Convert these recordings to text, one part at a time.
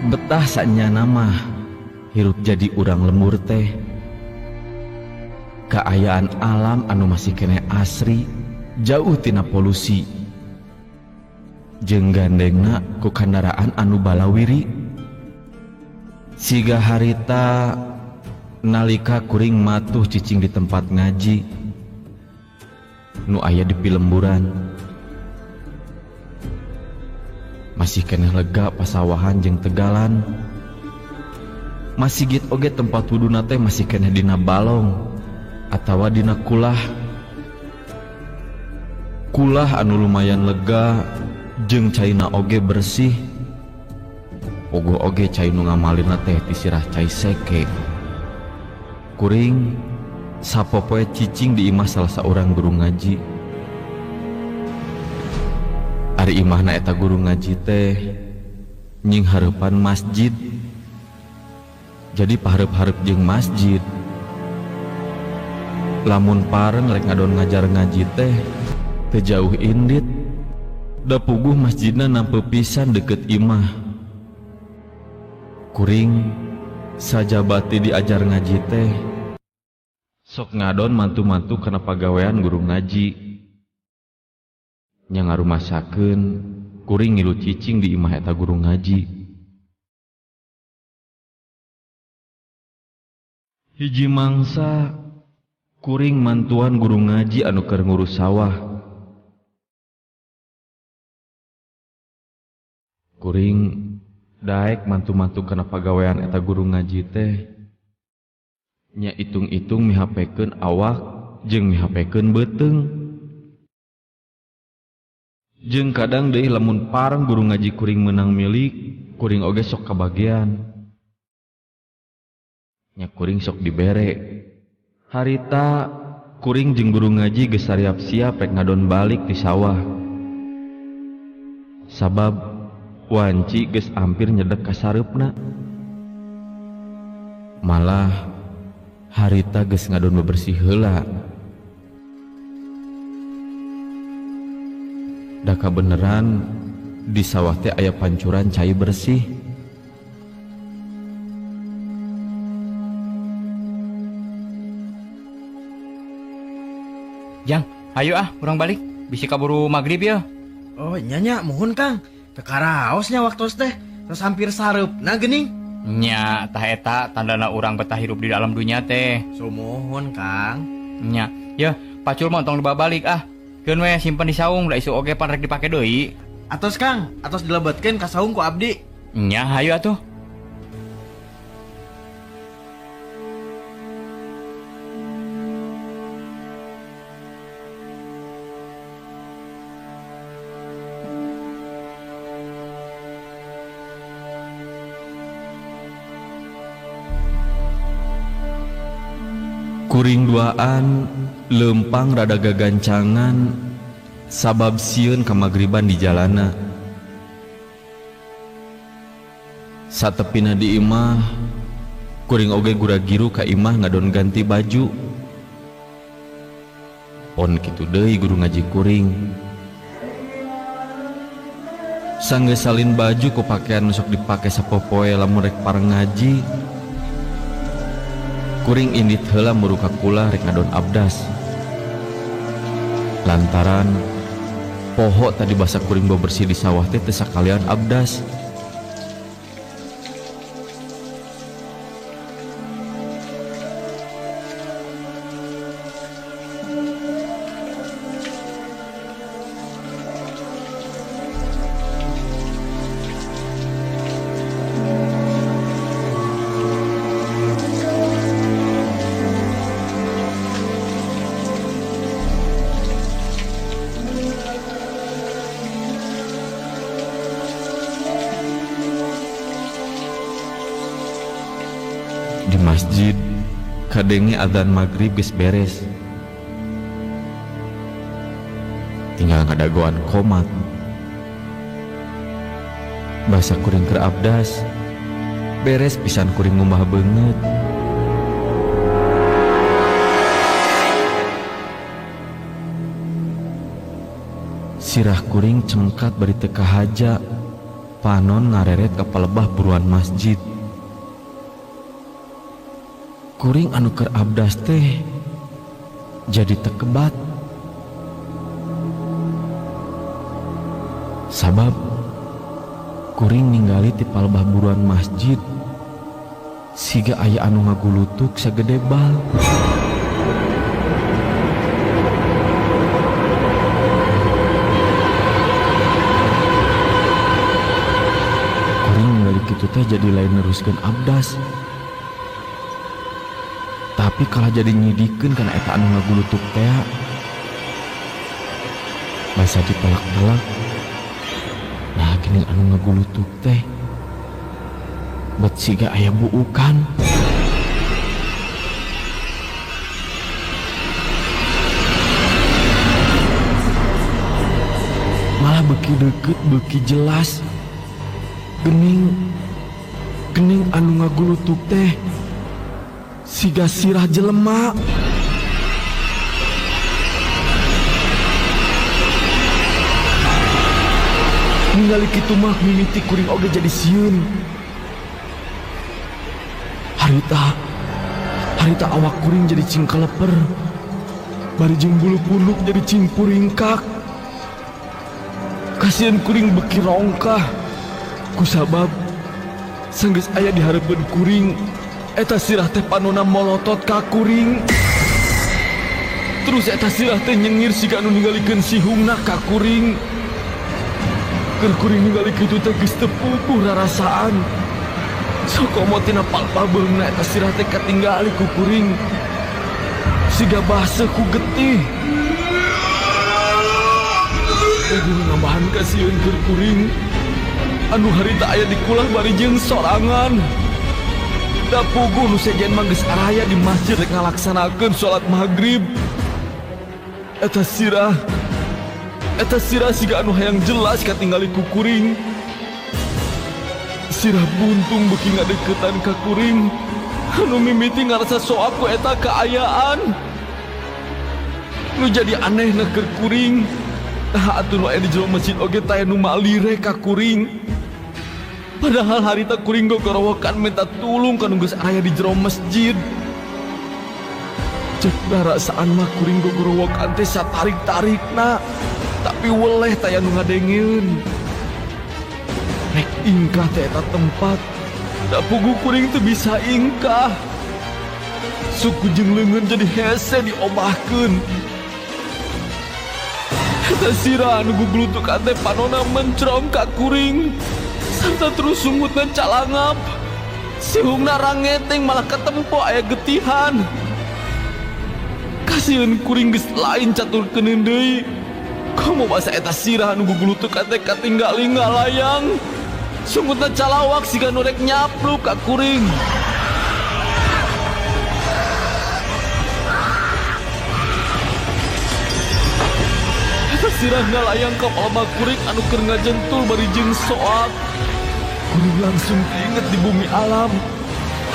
Betah sanyana mah hirup jadi urang lembur teh. Kaayaan alam anu masih keneh asri, jauh tina polusi. Jeung gandengna ku kandaraan anu balawiri. Siga harita nalika kuring matuh cicing di tempat ngaji nu aya di pilemburan. Masih keneh lega pasawahan jeung tegalan. Masigit oge tempat wuduna teh masih keneh dina balong atawa dina kulah. Kulah anu lumayan lega jeung caina oge bersih. Puguh oge cai nu ngamalirna teh tisirah cai seke. Kuring sapopoe cicing di imah salah saurang guru ngaji. Ari imahna eta guru ngaji teh nyinghareupan masjid. Jadi pahareup-hareup jeung masjid. Lamun pareng rek ngadon ngajar ngaji teh teu jauh indit. Da puguh masjidna nampe pisan deukeut imah. Kuring sajabati diajar ngaji teh sok ngadon mantu-mantu kana pagawean guru ngaji. Nya ngarumasakeun kuring ngilu cicing di imah eta guru ngaji. Hiji mangsa kuring mantuan guru ngaji anu keur ngurus sawah. Kuring daek mantu-mantu kana pagawean eta guru ngaji teh. Nya itung-itung mihapekeun awak jeung mihapekeun beuteung. Jeung kadang deui lamun pareng guru ngaji kuring meunang milik, kuring oge sok kabagean. Nya kuring sok dibere. Harita kuring jeung guru ngaji geus sariap-siap rek ngadon balik ti sawah. Sabab wanci geus ampir nyedek ka sareupna. Malah harita geus ngadon bebersih heula. Da kabeneran di sawah teh aya pancuran cai bersih. Jang, hayu ah urang balik, bisi kaburu magrib yeuh. Oh nya nya muhun Kang, teu karaos nya waktos teh, tos hampir sareupna geuning. Nya, tah eta tandana urang betah hirup di alam dunya teh. Sumuhun Kang. Nya, yeuh pacul mah tong dibawa balik ah. Keun we simpen di saung, da isuk oge pan rek dipake deui. Atos Kang, atos dilebetkeun ka saung ku abdi. Nya, hayu atuh. Kuring duaan leumpang rada gagancangan sabab sieun kamagriban di jalana. Satepina di imah, kuring oge gura-giru ka imah ngadon ganti baju. Pon kitu deui guru ngaji kuring. Sanggeus salin baju ku pakean nu sok dipake sapopoe lamun rek pareng ngaji. Kuring indit heula muru ka kula rek ngadon abdas. Lantaran poho tadi basa kuring bebersih di sawah teh teu sakalian abdas. Di masjid kadenge adzan maghrib geus beres. Tinggal ngadagoan qomat. Basa kuring keur abdas, beres pisan kuring ngumbah beungeut. Sirah kuring cengkat bari teu kahaja. Panon ngareret ka palebah buruan masjid. Kuring anu keur abdas teh jadi tekebat. Sabab kuring ningali ti palebah buruan masjid siga aya anu ngagulutuk sagede bal. Kuring ningali kitu teh jadi lain neruskeun abdas. Tapi kalah jadi nyidikeun kana eta anu ngagulutuk teh. Basa dipelak-pelak. Nah gini anu ngagulutuk teh bet siga aya buukan. Malah beuki deukeut beuki jelas. Gening gening anu ngagulutuk teh siga sirah jelema. Ningali kitu mah mimiti kuring oge jadi sieun. Harita harita awak kuring jadi cing kaleper. Bari jeung bulu punduk jadi cing puringkak. Kasihan kuring beuki rongkah. Kusabab sanggeus aya di hareupeun kuring eta sirah teh panona molotot ka kuring. Terus eta sirah teh nyengir siga anu ningalikeun sihungna ka kuring. Keur kuring ningali kitu teh geus teu puguh rarasaan. Sakomo tina palpal beungna eta sirah teh katinggali ku kuring. Siga baseuh ku getih. Puguh nambahan kasieun keur kuring. Anu harita aya di kulah bari jeung sorangan. Da puguh nu sejen mah geus araya di masjid rek ngalaksanakeun salat maghrib. Eta sirah siga anu hayang jelas katingali ku kuring. Sirah buntung beuki ngadeukeutan ka kuring. Anu mimiti ngarasa soak ku eta kaayaan. Nu jadi anehna keur kuring. Tah atuh nu aya di jero masjid oge taya nu malire ka kuring. Padahal harita kuring gogorowokan minta tulung ka nu geus aya di jero masjid. Cek darasaan mah kuring gogorowokan teh satarik-tarikna. Tapi weleh taya nu ngadengeun. Rek ingkah teh eta tempat. Da puguh kuring teu bisa ingkah. Suku jeung leungeun jadi hese diobahkeun. Eta sirah anu gugulutukan teh panona mencrom ka kuring. Sarta terus sungutna calangap. Sihungna rangeteng malah katempo aya getihan. Kasieun kuring geus lain catur keuneun deui. Komo basa eta sirah anu gugulutukan teh katinggali ngalayang. Sungutna calawak siga nu rek nyapluk ka kuring. Eta sirah ngalayang ka palma kuring anu keur ngajentul bari jeung soak. Kuring langsung inget di bumi alam.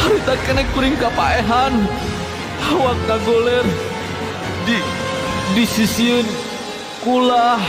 Harita kene kuring kapaehan. Awak kagoler di sisieun kulah.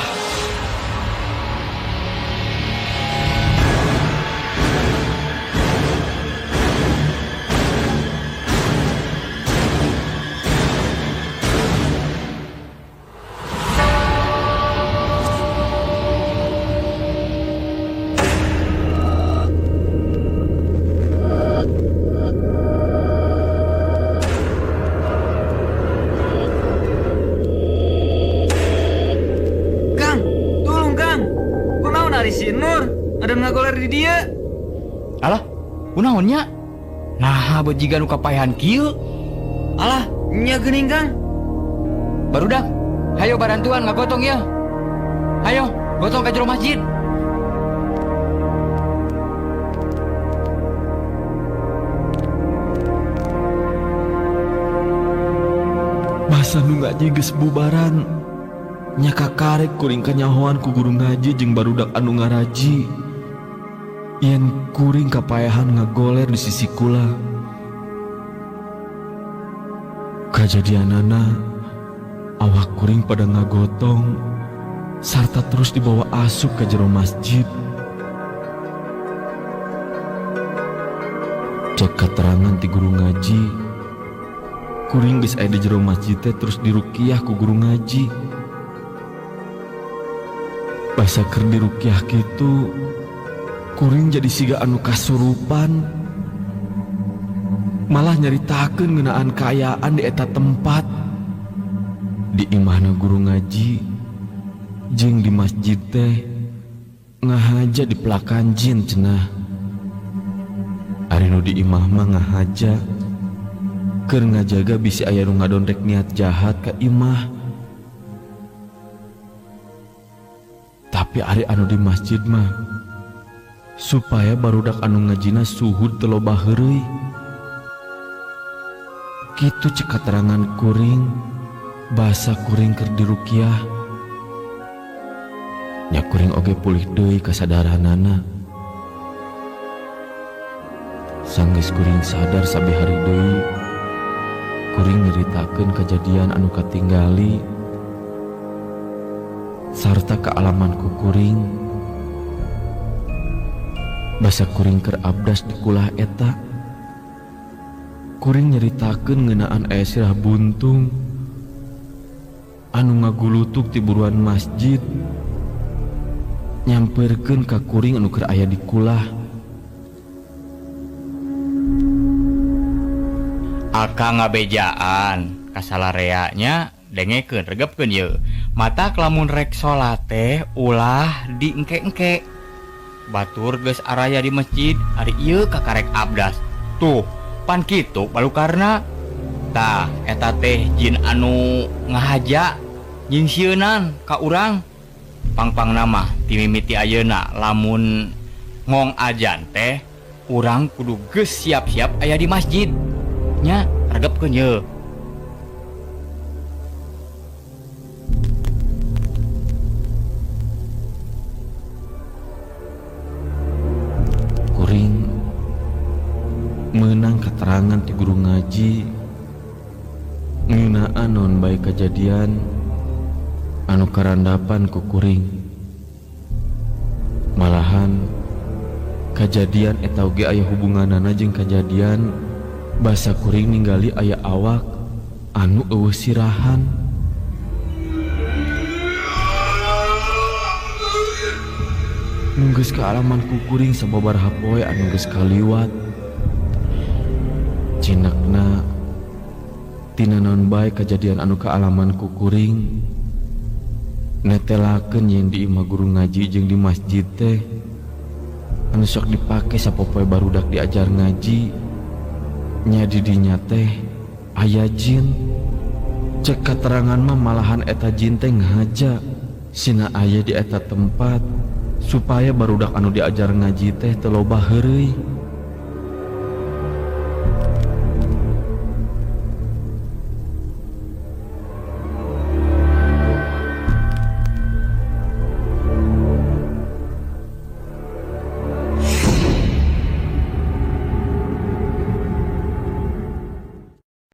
Ngagoler di dia. Alah, kunaon nya? Nah, beut jiga nu kapaehan kieu. Alah, nya geuning Kang. Barudak, hayo barantuan ngagotong ya. Hayo, gotong ka jero masjid. Basa nu ngaji geus bubaran. Nya kakarek kuring kanyahoan ku guru ngaji jeung barudak anu ngaraji. Yen kuring kapaehan ngagoler di sisi kula. Kajadianana awak kuring pada ngagotong sarta terus dibawa asup ke jero masjid. Cek katerangan ti guru ngaji, kuring geus aya di jero masjid teh terus diruqyah ku guru ngaji. Basa keur diruqyah kitu, kuring jadi siga anu kasurupan. Malah nyaritakeun ngeunaan kaayaan di eta tempat. Di imahna guru ngaji jeung di masjid teh ngahaja dipelakan jin cenah. Ari nu di imah mah ngahaja keur ngajaga bisi aya nu ngadondrek niat jahat ka imah. Tapi ari anu di masjid mah supaya barudak anu ngajina suhud teu loba heureuy. Kitu cek katerangan kuring, basa kuring keur diruqyah. Nya kuring oge pulih deui kasadaranana. Sanggeus kuring sadar sabi hari deui, kuring nyeritakeun kajadian anu katinggali sarta kaalaman ku kuring. Basa kuring keur abdas di kulah eta, kuring nyeritakeun ngeunaan aya sirah buntung anu ngagulutuk ti buruan masjid nyamperkeun ka kuring anu keur aya di kulah. Akang ngabejaan kasalareanya dengekeun regepkeun yeuh. Mata lamun rek salat teh ulah diengke-engke. Batur geus araya di masjid, ari ieu kakarek abdas. Tuh, pan kitu balukarna. Tah, eta teh jin anu ngahaja nyingsieunan ka urang. Pangpang nama ti mimiti ayeuna lamun ngong ajan teh urang kudu geus siap-siap aya di masjid. Nya, regepkeun yeuh. Kuring meunang keterangan ti guru ngaji ngeunaan naon bae kajadian anu karandapan ku kuring. Malahan kajadian eta oge aya hubunganana jeung kajadian basa kuring ninggali aya awak anu eueuh sirahan. Nu geus kaalaman ku kuring sababaraha poe anu geus kaliwat. Cinakna tina naon bae kajadian anu kaalaman ku kuring netelakeun yen di imah guru ngaji jeung di masjid teh anu sok dipake sapopoe barudak diajar ngaji nya di dinya teh aya jin. Cek katerangan mah malahan eta jin teh ngahaja sina aya di eta tempat supaya barudak anu diajar ngaji teh teu loba heureuy.